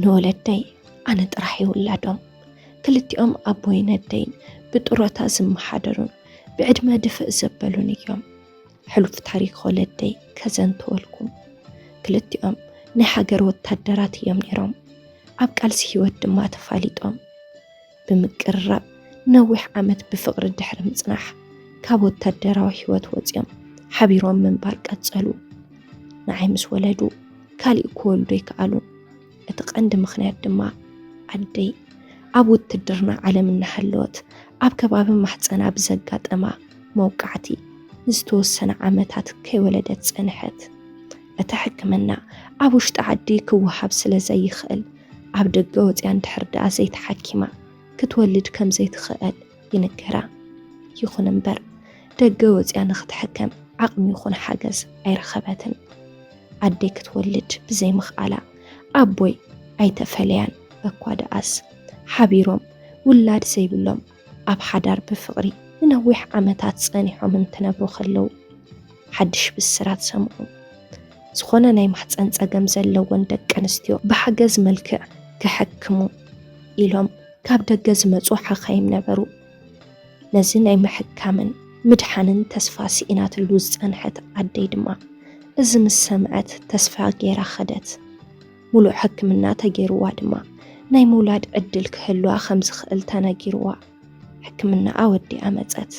ንወለደይ ኣነ ጥራሕ ይውላዶም። ክልቲኦም ኣቦይን ኣደይን ብጡረታ ዝመሓደሩን ብዕድመ ድፍእ ዘበሉን እዮም። ሕሉፍ ታሪኽ ወለደይ ከዘንትወልኩም። ክልቲኦም ናይ ሃገር ወታደራት እዮም ነይሮም። ኣብ ቃልሲ ህይወት ድማ ተፋሊጦም። ብምቅርራብ ነዊሕ ዓመት ብፍቕሪ ድሕሪ ምጽናሕ፣ ካብ ወታደራዊ ህይወት ወጺኦም ሓቢሮም ምንባር ቀጸሉ። ንዓይ ምስ ወለዱ፣ ካሊእ ክወልዱ ኣይከኣሉን። እቲ ቀንዲ ምኽንያት ድማ፣ ኣደይ ኣብ ውትድርና ዓለም እናሃለወት፣ ኣብ ከባቢ ማህጸና ብዘጋጠማ መውቃዕቲ ንዝተወሰነ ዓመታት ከይወለደት ጸንሐት። እቲ ሕክምና ኣብ ውሽጢ ዓዲ ክወሃብ ስለ ዘይኽእል፣ ኣብ ደገ ወጺኣ እንድሕር ደኣ ዘይተሓኪማ ክትወልድ ከም ዘይትኽእል ይንገራ። ይኹን እምበር፣ ደገ ወጺኣ ንኽትሕከም ዓቕሚ ይኹን ሓገዝ ኣይረኸበትን። ኣደይ ክትወልድ ብዘይምኽኣላ፣ ኣቦይ ኣይተፈለያን። እኳ ደኣስ፣ ሓቢሮም ውላድ ዘይብሎም ኣብ ሓዳር ብፍቕሪ ንነዊሕ ዓመታት ጸኒሖም እንትነብሩ ከለዉ፣ ሓድሽ ብስራት ሰምዑ። ዝኾነ ናይ ማህጸን ጸገም ዘለወን ደቂ ኣንስትዮ ብሓገዝ መልክዕ ክሕክሙ ኢሎም ካብ ደገ ዝመጹ ሓኻይም ነበሩ። ነዚ ናይ ምሕካምን ምድሓንን ተስፋ ስኢናትሉ ዝጸንሐት ኣደይ ድማ፣ እዚ ምስ ሰምዐት ተስፋ ገይራ ኸደት። ሙሉእ ሕክምና ተገይርዋ ድማ፣ ናይ ምውላድ ዕድል ክህልዋ ከም ዝኽእል ተነጊርዋ። ሕክምናኣ ወዲኣ መጸት።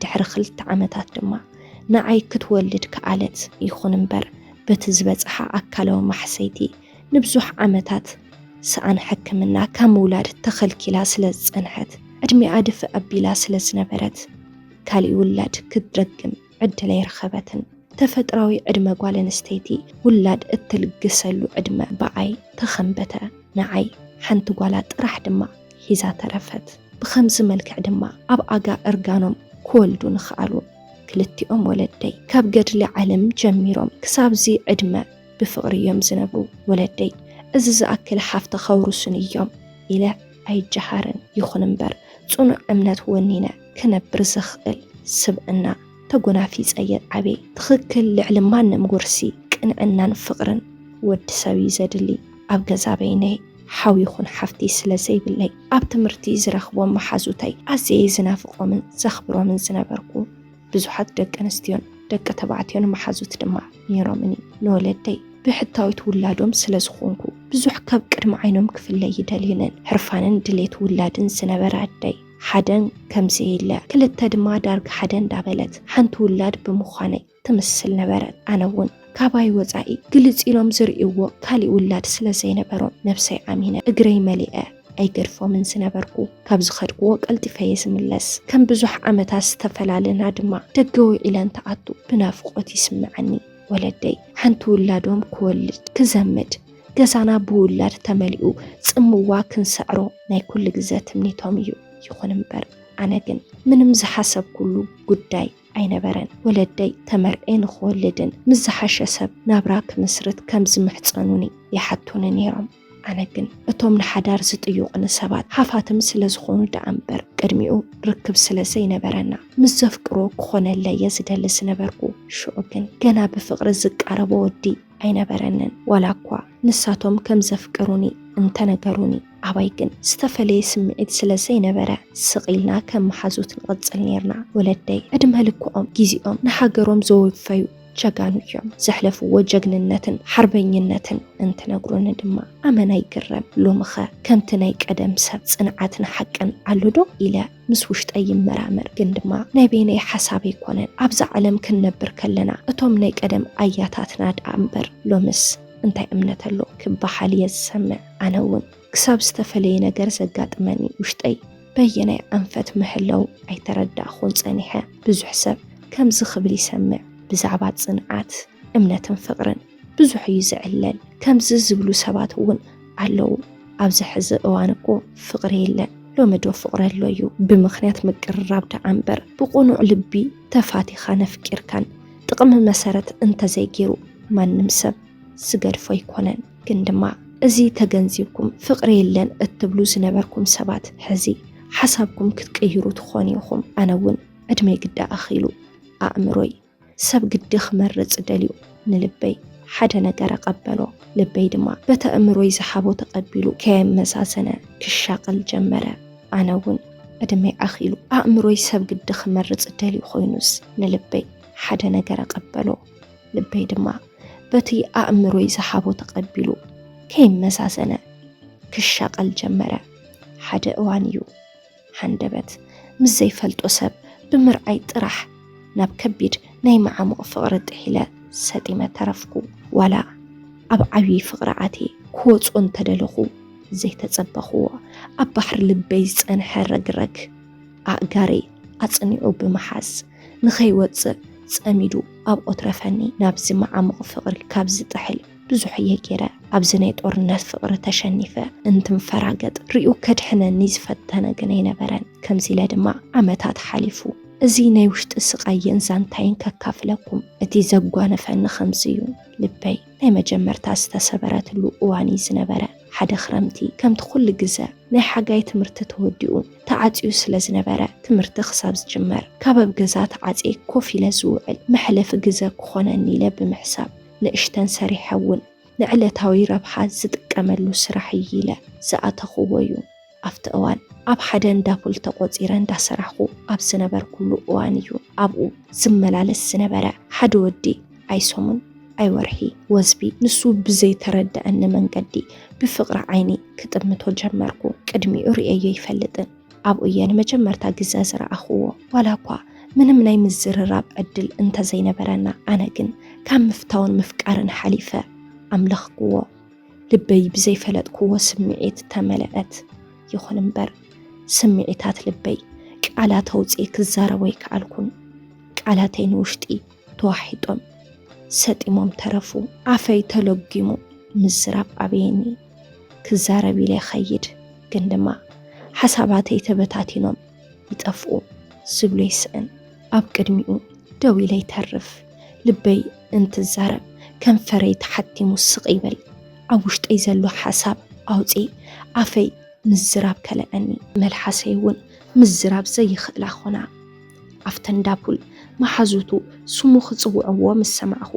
ድሕሪ ክልተ ዓመታት ድማ ንዓይ ክትወልድ ከኣለት። ይኹን እምበር፣ በቲ ዝበጽሓ ኣካላዊ ማሕሰይቲ ንብዙሕ ዓመታት ሰኣን ሕክምና ካብ ምውላድ ተኸልኪላ ስለ ዝጸንሐት፣ ዕድሚኣ ድፍእ ኣቢላ ስለ ዝነበረት፣ ካሊእ ውላድ ክትደግም ዕድል ኣይረኸበትን። ተፈጥራዊ ዕድመ ጓል ኣንስተይቲ ውላድ እትልግሰሉ ዕድመ ብኣይ ተኸንበተ። ንዓይ ሓንቲ ጓላ ጥራሕ ድማ ሒዛ ተረፈት። ብኸምዚ መልክዕ ድማ ኣብ ኣጋ እርጋኖም ክወልዱ ንኽኣሉ። ክልቲኦም ወለደይ ካብ ገድሊ ዓለም ጀሚሮም ክሳብዚ ዕድመ ብፍቕሪ እዮም ዝነብሩ። ወለደይ እዚ ዝኣክል ሃፍቲ ከውርሱን እዮም ኢለ ኣይጀሃርን። ይኹን እምበር፣ ጽኑዕ እምነት ወኒነ ክነብር ዘኽእል ስብእና ተጎናፊጸ እየ ዓብየ። ትኽክል፣ ልዕሊ ማንም ውርሲ ቅንዕናን ፍቕርን ወዲ ሰብ እዩ ዘድሊ። ኣብ ገዛ በይነይ ሓው ይኹን ሓፍቲ ስለ ዘይብለይ፣ ኣብ ትምህርቲ ዝረኽቦም መሓዙተይ ኣዝየ ዝናፍቖምን ዘኽብሮምን ዝነበርኩ። ብዙሓት ደቂ ኣንስትዮን ደቂ ተባዕትዮን መሓዙት ድማ ነይሮምኒ። ንወለደይ ብሕታዊት ውላዶም ስለ ዝኾንኩ፣ ብዙሕ ካብ ቅድሚ ዓይኖም ክፍለይ ይደልዩንን። ሕርፋንን ድሌት ውላድን ዝነበረ ኣደይ፣ ሓደን ከም ዘየለ፣ ክልተ ድማ ዳርጋ ሓደ እንዳበለት ሓንቲ ውላድ ብምዃነይ ትምስል ነበረት። ኣነ እውን ካባይ ወጻኢ ግልጽ ኢሎም ዝርእይዎ ካሊእ ውላድ ስለ ዘይነበሮም፣ ነብሰይ ኣሚነ እግረይ መሊአ ኣይገድፎምን ዝነበርኩ። ካብ ዝኸድክዎ ቀልጢፈ እየ ዝምለስ። ከም ብዙሕ ዓመታት ዝተፈላለና ድማ፣ ደገ ውዒለ እንትኣቱ ብናፍቖት ይስምዓኒ። ወለደይ ሓንቲ ውላዶም ክወልድ፣ ክዘምድ፣ ገዛና ብውላድ ተመሊኡ ጽምዋ ክንሰዕሮ ናይ ኩሉ ግዘ ትምኒቶም እዩ። ይኹን እምበር፣ ኣነ ግን ምንም ዝሓሰብኩሉ ጉዳይ ኣይነበረን። ወለደይ ተመርዕየ ንኽወልድን ምስ ዝሓሸ ሰብ ናብራ ክምስርት ከም ዝምሕጸኑኒ ይሓቱኒ ነይሮም። ኣነ ግን እቶም ንሓዳር ዝጥይቑኒ ሰባት ሃፋትም ስለ ዝኾኑ ደኣ እምበር፣ ቅድሚኡ ርክብ ስለ ዘይነበረና፣ ምስ ዘፍቅሮ ክኾነለይ እየ ዝደሊ ዝነበርኩ። ሽዑ ግን ገና ብፍቕሪ ዝቃረቦ ወዲ ኣይነበረንን። ዋላ እኳ ንሳቶም ከም ዘፍቅሩኒ እንተነገሩኒ፣ ኣባይ ግን ዝተፈለየ ስምዒት ስለ ዘይነበረ፣ ስቕ ኢልና ከም መሓዙት ንቕጽል ኔርና። ወለደይ ዕድመ ልክዖም ግዜኦም ንሃገሮም ዘወፈዩ ጀጋኑ እዮም። ዘሕለፍዎ ጀግንነትን ሓርበኝነትን እንትነግሩኒ ድማ ኣመና ይግረም። ሎምኸ ከምቲ ናይ ቀደም ሰብ ጽንዓትን ሓቅን ኣሎ ዶ ኢለ ምስ ውሽጠይ ይመራመር። ግን ድማ ናይ በይነይ ሓሳብ ኣይኮነን። ኣብዛ ዓለም ክንነብር ከለና እቶም ናይ ቀደም ኣያታትና ደኣ እምበር ሎምስ እንታይ እምነት ኣሎ ክበሃል እየ ዝሰምዕ። ኣነ እውን ክሳብ ዝተፈለየ ነገር ዘጋጥመኒ ውሽጠይ በየናይ ኣንፈት ምህላው ኣይተረዳእኹን ጸኒሐ። ብዙሕ ሰብ ከምዚ ክብል ይሰምዕ፣ ብዛዕባ ጽንዓት፣ እምነትን ፍቕርን ብዙሕ እዩ ዝዕለል። ከምዚ ዝብሉ ሰባት እውን ኣለዉ። ኣብዚ ሕዚ እዋን እኮ ፍቕሪ የለን። ሎሚ ዶ ፍቕሪ ኣሎ እዩ? ብምኽንያት ምቅርራብ ደኣ እምበር፣ ብቕኑዕ ልቢ ተፋቲኻን ኣፍቂርካን ጥቕሚ መሰረት እንተዘይገይሩ፣ ማንም ሰብ ዝገድፎ ኣይኮነን። ግን ድማ እዚ ተገንዚብኩም ፍቕሪ የለን እትብሉ ዝነበርኩም ሰባት፣ ሕዚ ሓሳብኩም ክትቅይሩ ትኾኑ ኢኹም። ኣነ እውን ዕድመይ ግዳ ኣኺሉ፣ ኣእምሮይ ሰብ ግዲ ክመርጽ ደልዩ፣ ንልበይ ሓደ ነገር ኣቐበሎ። ልበይ ድማ በቲ ኣእምሮይ ዝሃቦ ተቐቢሉ ከየመዛዘነ ክሻቐል ጀመረ። ኣነ እውን ዕድመይ ኣኺሉ ኣእምሮይ ሰብ ግዲ ክመርጽ ደልዩ ኮይኑስ ንልበይ ሓደ ነገር ኣቐበሎ። ልበይ ድማ በቲ ኣእምሮይ ዝሃቦ ተቐቢሉ ከይመዛዘነ ክሻቐል ጀመረ። ሓደ እዋን እዩ ሃንደበት ምስ ዘይፈልጦ ሰብ ብምርኣይ ጥራሕ ናብ ከቢድ ናይ መዓሙቕ ፍቕሪ ጥሒለ ሰጢመ ተረፍኩ። ዋላ ኣብ ዓብዪ ፍቕሪ ኣትየ ክወጾ እንተደለኹ ዘይተጸበኽዎ ኣብ ባሕሪ ልበይ ዝጸንሐ ረግረግ ኣእጋረይ ኣጽኒዑ ብምሓዝ ንኸይወጽእ ጸሚዱ ኣብኦ ትረፈኒ። ናብዚ መዓሙቕ ፍቕሪ ካብ ዝጥሕል ብዙሕ እየ ገይረ። ኣብዚ ናይ ጦርነት ፍቕሪ ተሸኒፈ እንትንፈራገጥ ርእዩ ከድሕነኒ ዝፈተነ ግን ኣይነበረን። ከምዚ ኢለ ድማ ዓመታት ሓሊፉ። እዚ ናይ ውሽጢ ስቓየን ዛንታይን ከካፍለኩም። እቲ ዘጓነፈኒ ከምዚ እዩ። ልበይ ናይ መጀመርታ ዝተሰበረትሉ እዋን እዩ ዝነበረ። ሓደ ክረምቲ ከምቲ ኩሉ ግዘ ናይ ሓጋይ ትምህርቲ ተወዲኡ ተዓፅዩ ስለ ዝነበረ ትምህርቲ ክሳብ ዝጅመር ካብ ኣብ ገዛ ተዓፅየ ኮፍ ኢለ ዝውዕል መሕለፊ ግዘ ክኾነኒ ኢለ ብምሕሳብ ንእሽተን ሰሪሐ እውን ንዕለታዊ ረብሓ ዝጥቀመሉ ስራሕ እዩ ኢለ ዝኣተኽዎ እዩ። ኣብቲ እዋን ኣብ ሓደ እንዳ ፑል ተቖጺረ እንዳሰራሕኩ ኣብ ዝነበርኩሉ እዋን እዩ ኣብኡ ዝመላለስ ዝነበረ ሓደ ወዲ ኣይሰሙን ኣይወርሒ ወዝቢ ንሱ ብዘይተረደኣኒ መንገዲ ብፍቕሪ ዓይኒ ክጥምቶ ጀመርኩ። ቅድሚኡ ርእየዮ ኣይፈልጥን። ኣብኡ እየ ንመጀመርታ ግዘ ዝረኣኽዎ። ዋላ እኳ ምንም ናይ ምዝርራብ ዕድል እንተዘይነበረና ኣነ ግን ካብ ምፍታውን ምፍቃርን ሓሊፈ ኣምለኽክዎ። ልበይ ብዘይፈለጥክዎ ስምዒት ተመለአት። ይኹን እምበር ስምዒታት ልበይ ቃላት ኣውፅኤ ክዛረቦ ኣይከኣልኩን። ቃላተይ ንውሽጢ ተዋሒጦም ሰጢሞም ተረፉ። ኣፈይ ተለጒሙ ምዝራብ ኣበየኒ። ክዛረብ ኢለ ይኸይድ ግን ድማ ሓሳባተይ ተበታቲኖም ይጠፍኡ ዝብሎ ይስእን ኣብ ቅድሚኡ ደው ኢለ ይተርፍ። ልበይ እንትዛረብ ከንፈረይ ተሓቲሙ ስቕ ይብል። ኣብ ውሽጠይ ዘሎ ሓሳብ ኣውፅኤ ኣፈይ ምዝራብ ከልኣኒ። መልሓሰይ እውን ምዝራብ ዘይኽእላ ኾና። ኣብቲ እንዳ ፑል መሓዙቱ ስሙ ክፅውዕዎ ምስ ሰማዕኹ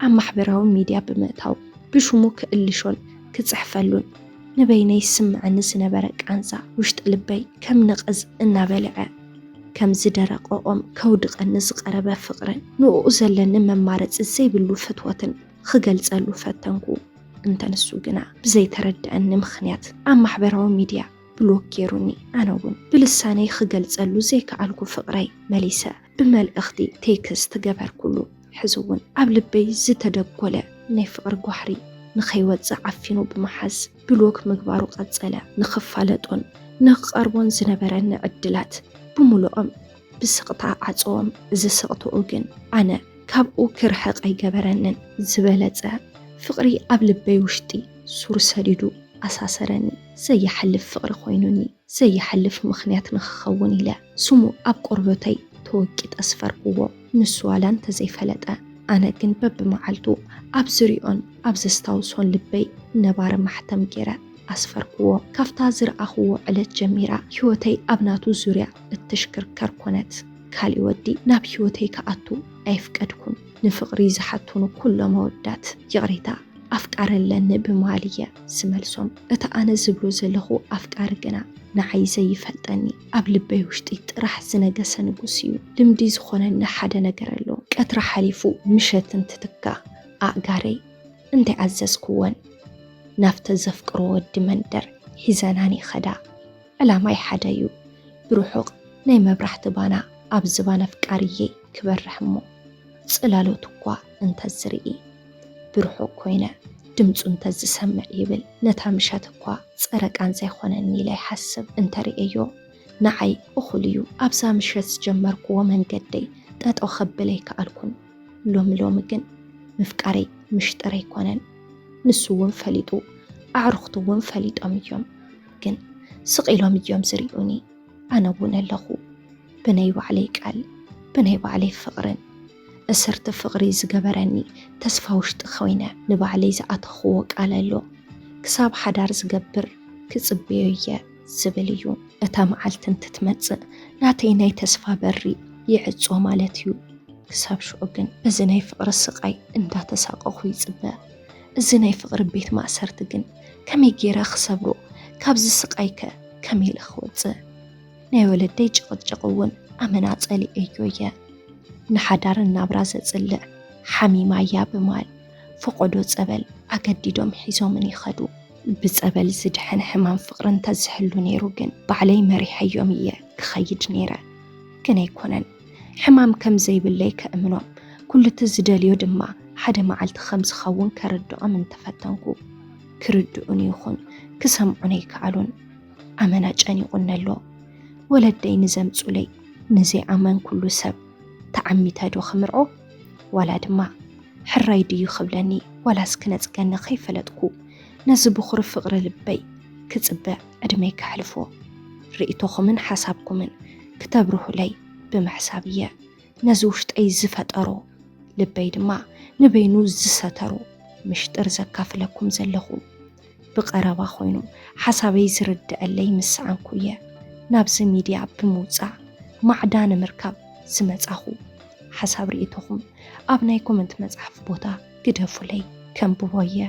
ኣብ ማሕበራዊ ሚድያ ብምእታው ብሽሙ ክእልሾን ክፅሕፈሉን ንበይነይ ዝስምዐኒ ዝነበረ ቃንዛ ውሽጢ ልበይ ከም ነቐዝ እናበልዐ ከም ዝደረቐ ኦም ከውድቐኒ ዝቐረበ ፍቕርን ንእኡ ዘለኒ መማረፂ ዘይብሉ ፍትወትን ክገልፀሉ ፈተንኩ። እንተ ንሱ ግና ብዘይተረድኣኒ ምኽንያት ኣብ ማሕበራዊ ሚድያ ብሎክ ገይሩኒ። ኣነ እውን ብልሳነይ ክገልፀሉ ዘይከኣልኩ ፍቕረይ መሊሰ ብመልእኽቲ ቴክስት ገበርኩሉ። ሕዚ እውን ኣብ ልበይ ዝተደጎለ ናይ ፍቕሪ ጓሕሪ ንኸይወፅእ ዓፊኑ ብምሓዝ ብሎክ ምግባሩ ቀፀለ። ንኽፋለጦን ንኽቐርቦን ዝነበረኒ ዕድላት ብምሉኦም ብስቕታ ዓፀዎም። እዚ ስቕትኡ ግን ኣነ ካብኡ ክርሕቕ ኣይገበረንን። ዝበለፀ ፍቕሪ ኣብ ልበይ ውሽጢ ሱር ሰዲዱ ኣሳሰረኒ። ዘይሓልፍ ፍቕሪ ኮይኑኒ። ዘይሓልፍ ምኽንያት ንኽኸውን ኢለ ስሙ ኣብ ቆርበተይ ተወቂጠ ኣስፈርክዎ። ንሱ ዋላ እንተዘይፈለጠ ኣነ ግን በብመዓልቱ ኣብ ዝሪኦን ኣብ ዘስታውሶን ልበይ ነባሪ ማሕተም ገይረ ኣስፈርክዎ። ካብታ ዝረኣኽዎ ዕለት ጀሚራ ህይወተይ ኣብ ናቱ ዙርያ እትሽክርከር ኮነት። ካሊእ ወዲ ናብ ህይወተይ ክኣቱ ኣይፍቀድኩን። ንፍቕሪ ዝሓቱኑ ኩሎም ኣወዳት ይቕሬታ ኣፍቃሪ ኣለኒ ብምባል እየ ዝመልሶም። እቲ ኣነ ዝብሎ ዘለኹ ኣፍቃሪ ግና ንዓይ ዘይፈልጠኒ ኣብ ልበይ ውሽጢ ጥራሕ ዝነገሰ ንጉስ እዩ። ልምዲ ዝኾነኒ ሓደ ነገር ኣሎ። ቀትሪ ሓሊፉ ምሸት እንትትካ ኣእጋረይ እንታይ ኣዘዝክወን ናብተ ዘፍቅሮ ወዲ መንደር ሒዘናን ይኸዳ። ዕላማይ ሓደ እዩ። ብርሑቕ ናይ መብራህቲ ባና ኣብ ዝባን ኣፍቃርየይ ክበርህ እሞ ጽላሎት እኳ እንተዝርኢ ብርሑቕ ኮይነ ድምጹ እንተዝሰምዕ ይብል። ነታ ምሸት እኳ ጸረ ቃንዛ ይኾነኒ ኢለ ይሓስብ እንተርእየዮ ንዓይ እኹል እዩ። ኣብዛ ምሸት ዝጀመርክዎ መንገደይ ጠጠው ከብል ኣይከኣልኩን። ሎሚ ሎሚ ግን ምፍቃረይ ምሽጥር ኣይኮነን። ንሱ እውን ፈሊጡ ኣዕሩኽቱ እውን ፈሊጦም እዮም። ግን ስቕ ኢሎም እዮም ዝርእዩኒ። ኣነ እውን ኣለኹ ብናይ ባዕለይ ቃል ብናይ ባዕለይ ፍቕርን። እሰርተ ፍቕሪ ዝገበረኒ ተስፋ ውሽጢ ኮይነ ንባዕለይ ዝኣተኽዎ ቃል ኣሎ። ክሳብ ሓዳር ዝገብር ክጽበዮ እየ ዝብል እዩ። እታ መዓልቲ እንትትመጽእ ናተይ ናይ ተስፋ በሪ ይዕጾ ማለት እዩ። ክሳብ ሽዑ ግን በዚ ናይ ፍቕሪ ስቓይ እንዳተሳቐኹ ይጽበ። እዚ ናይ ፍቕሪ ቤት ማእሰርቲ ግን ከመይ ገይረ ክሰብሮ? ካብዚ ስቓይከ ከመይ ኢለ ክወጽእ? ናይ ወለደይ ጭቕጭቕ እውን ኣመና ጸሊኤዮ እየ። ንሓዳርን ናብራ ዘጽልእ ሓሚማያ ብማል ፈቖዶ ጸበል ኣገዲዶም ሒዞምን ይኸዱ። ብጸበል ዝድሕን ሕማም ፍቕሪ እንተዝህሉ ነይሩ ግን ባዕለይ መሪሐዮም እየ ክኸይድ ነይረ። ግን ኣይኮነን። ሕማም ከም ዘይብለይ ከእምኖም፣ ኩሉ እቲ ዝደልዮ ድማ ሓደ መዓልቲ ከም ዝኸውን ከርድኦም እንተፈተንኩ፣ ክርድኡኒ ይኹን ክሰምዑኒ ኣይከኣሉን። ኣመና ጨኒቑኒ ኣሎ። ወለደይ ንዘምጹለይ ንዘይኣመንኩሉ ሰብ ተዓሚተ ዶ ክምርዖ? ዋላ ድማ ሕራይ ድዩ ክብለኒ ዋላስ ክነጽገኒ ከይፈለጥኩ፣ ነዚ ብኹሪ ፍቕሪ ልበይ ክጽበ ዕድመይ ከሕልፎ። ርእይቶኹምን ሓሳብኩምን ክተብርሁለይ ብምሕሳብ እየ ነዚ ውሽጠይ ዝፈጠሮ፣ ልበይ ድማ ንበይኑ ዝሰተሮ ምሽጥር ዘካፍለኩም ዘለኹ። ብቐረባ ኮይኑ ሓሳበይ ዝርድኣለይ ምስ ሰኣንኩ እየ ናብዚ ሚድያ ብምውጻእ ማዕዳ ንምርካብ ዝመጻኹ። ሓሳብ ርእይቶኹም ኣብ ናይ ኮመንት መጽሓፍ ቦታ ግደፉለይ፣ ከንብቦ እየ።